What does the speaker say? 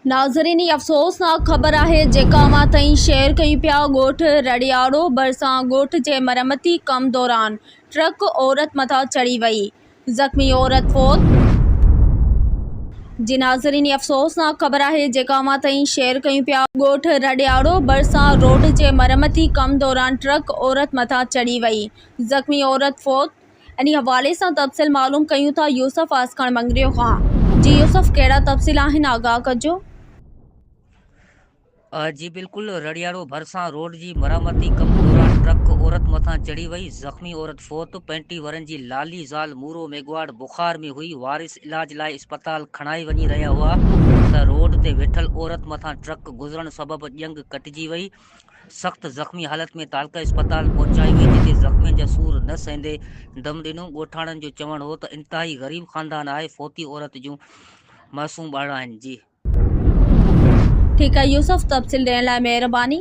ناظرين هي افسوسناڪ خبر آهي جيڪا اوهان تائين شيئر ڪيون پيا ڳوٺ رڙياڙو ڀرسان ڳوٺ جي مرمتي ڪم دوران ٽرڪ عورت مٿان چڙهي وئي زخمي عورت فوت. جي ناظرين هي افسوسناڪ خبر آهي جيڪا اوهان تائين شيئر ڪيون پيا ڳوٺ رڙياڙو ڀرسان روڊ جي مرمتي ڪم دوران ٽرڪ عورت مٿان چڙهي وئي زخمي عورت فوت. انهي حوالي سان تفصيل معلوم ڪيون ٿا يوسف آسڪاڻ مڱريو کان. جي يوسف ڪهڙا تفصيل آهن آگاهه ڪجو. جي بلڪل رڙياڙو ڀرسان روڊ جي مرامتي ڪم دوران ٽرڪ عورت مٿان چڙهي وئي، زخمي عورت فوت، پينٽي ورهين جي لالي زال مورو ميگهواڙ بخار ۾ هئي، وارث علاج لاء اسپتال کڻائي وڃي رهيا هئا ته روڊ تي ويٺل عورت مٿان ٽرڪ گذرڻ سبب ڄنگهه ڪٽجي وئي، سخت زخمي حالت ۾ تعلقه اسپتال پهچائي وئي جتي زخمين جا سور نه سهندي دم ڏنو، ڳوٺاڻن جو چوڻ هو ته انتهائي غريب خاندان آهي فوتي عورت جون معصوم ٻارڙا آهن جي. ٺيڪ آهي يوسف تفصيل ڏيڻ لاء مهرباني.